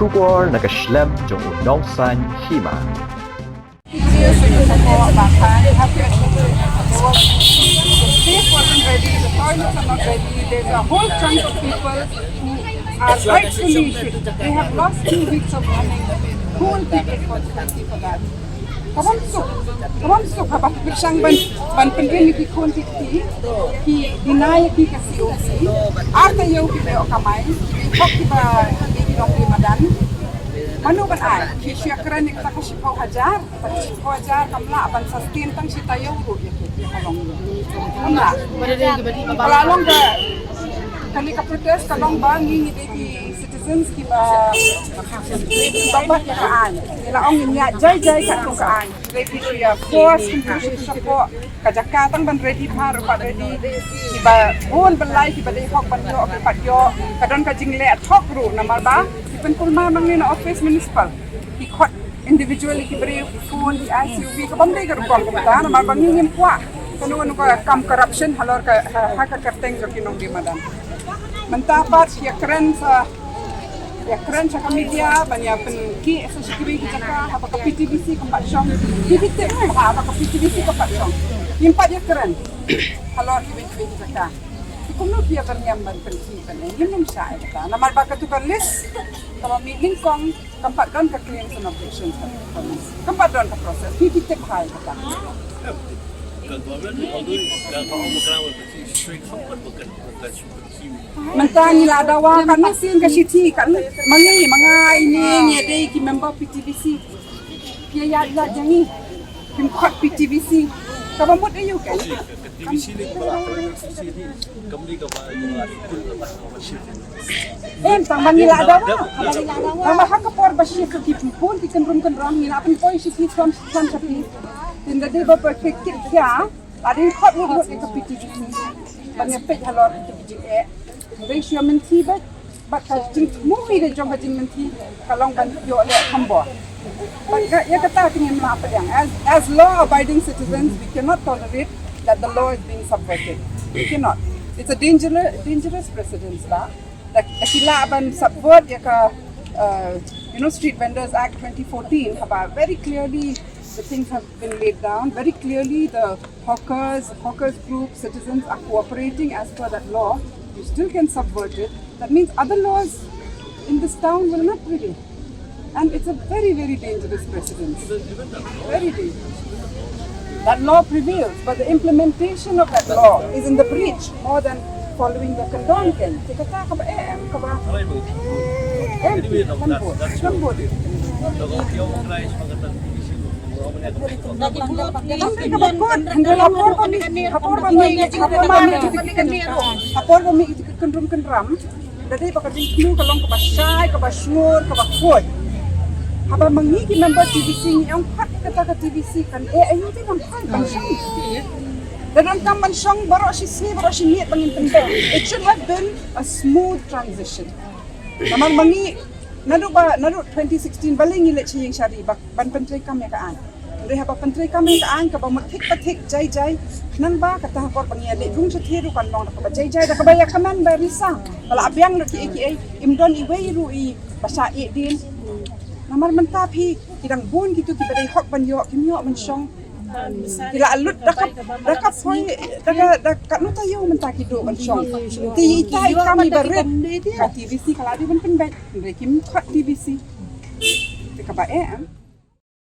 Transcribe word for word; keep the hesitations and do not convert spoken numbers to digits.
Khubor na ka shlem jong u nongsaiñ hima. Years ago, about time, have to admit it. There was, the space wasn't ready, the toilets are not ready. There's a whole chunk of people who are rightfully should. They have lost two weeks of earnings. Who will take responsibility for that? Ka bym suk, ka bym suk haba pyrshang ban, ban pynrem ïa ki khun ki kti, ki deny ïa ki ka C O P. Ar taïew ki ba ïoh kamai, ki hok ki ba, ki nongri madan. Mano ban ai, ki shu ïakren ïa kata ka shiphew hajar, kata ka shiphew hajar kam lah ban sustain tang shi taïew ruh ïa ki, ïa ka long. Kam lah. Ka la long ka, kane ka protest ka long ba ngi ngi dei ki citizens ki ba, ki ba bat ïa ka aiñ. Ngi la ong ngi ïa jai jai katkum ka aiñ. Ngi dei ki shu ïa force, ki shu ïa force. Ka jaka tang ban ready, bha ruh pat ready. Ki ba bun ban lai, ki ba dei hok ban ïoh, ki pat ïoh. Ka don ka jingleh thok ruh namar ba ki pynkulmar ma ngi na office municipal. Ki khot individually ki briew, ki phone, ki I C U V, ka bym dei ka rukom kumta namar ba ngi ngim kwah kano kano ka kam corruption halor ka, ha, ha ka kyrteng jong ki nongdie madan. Mynta pat ïa kren sa, ïa kren sha ka media ban ïa pynkieh sa sha kiwei ki jaka haba ka P T B C kam pat shong. Ki tip haba ka P T B C kam pat shong. Ngim pat ïa kren halor kiwei kiwei ki jaka. Ki kumno ki ïa ban ïam ban pynkieh ban ïa ngim nym shah ïa kata. Namar ba katu ka list kaba mih nyngkong kam pat don ka claims and objections. Kam pat don ka process. Ki ki tip hai kata. Ka government, although ka, ka, ka, ka, ka, ka, ka, ka, Mynta ngi la dawa katne sien ka shithi, katne ma ngi, ma nga ine ngi dei ki member P T B C. Ki ïa ïa jong ngi. Kim khot P T B C. Ka ba mut aïu ka? Em, tang ba ngi la dawa. Tang ba ha ka por ba shift ki bun ki kynrum kynram ngi la pynpoi shithi thrang thrang shapi. Tynda dei ba ba kit kit ïa. La dei khot mut mut ïa ka P T B C. Ban ïa peit halor ka P T B C eh. Dei shu mynthi bad, bad ka jingthmu hi dei jong ka jingmynthi ka long ban ïoh leh khambor. Bad ka, ïa kata ka ngim lah pdiang. As, as law abiding citizens, we cannot tolerate that the law is being subverted. We cannot. It's a dangerous, dangerous precedence ba. Da, da ki lah ban subvert ïa ka, uh, you know, Street Vendors Act twenty fourteen, haba very clearly the things have been laid down. Very clearly, the hawkers, hawkers group, citizens are cooperating as per that law. You still can subvert it. That means other laws in this town will not prevail. And it's a very, very dangerous precedent. Very dangerous. That law prevails, but the implementation of that law is in the breach more than following the condom can. Te kata kaba eh, em, kaba em, kan bud, kan bud. Hynrei kaba kot, hynrei ha por ba mih, ha por ba mih, ha por ba mih, ha por ba mih kynrum kynram. Da dei ba ka jingthmu ka long kaba shai, kaba sngur, kaba khuid. Haba ma ngi ki member T B C ngi ong pat kata ka T B C kan eh aïu te ban pat ban shong. Da donkam ban shong baroh shi sngi baroh shi miet ba ngin pynbeit. It should have been a smooth transition. Namar ma ngi naduh ba, naduh twenty sixteen balei ngi leit sha ïing sha ri ba ban pyntreikam ïa ka aiñ. Hynrei haba pyntreikam ïa ka aiñ kaba mut thik pa thik jai jai. Khnang ba kata ha por ba ngi ïa leit rung shatei ruh kan long da kaba jai jai, da kaba ïa kmen ba risa. Ba la biang lut kiei kiei, im don iwei ruh i ba shah ïeh dien. Namar mynta phi ki dang bun kitu kiba dei hok ban ïoh, kim ïoh ban shong. Ki la lut da ka, da ka poi, da ka, da ka nu taïew mynta ki duh ban shong. Te ita i kam iba rit ka T B C ka la dei ban pynbeit. Hynrei kim khot T B C. Te kaba eh, eh.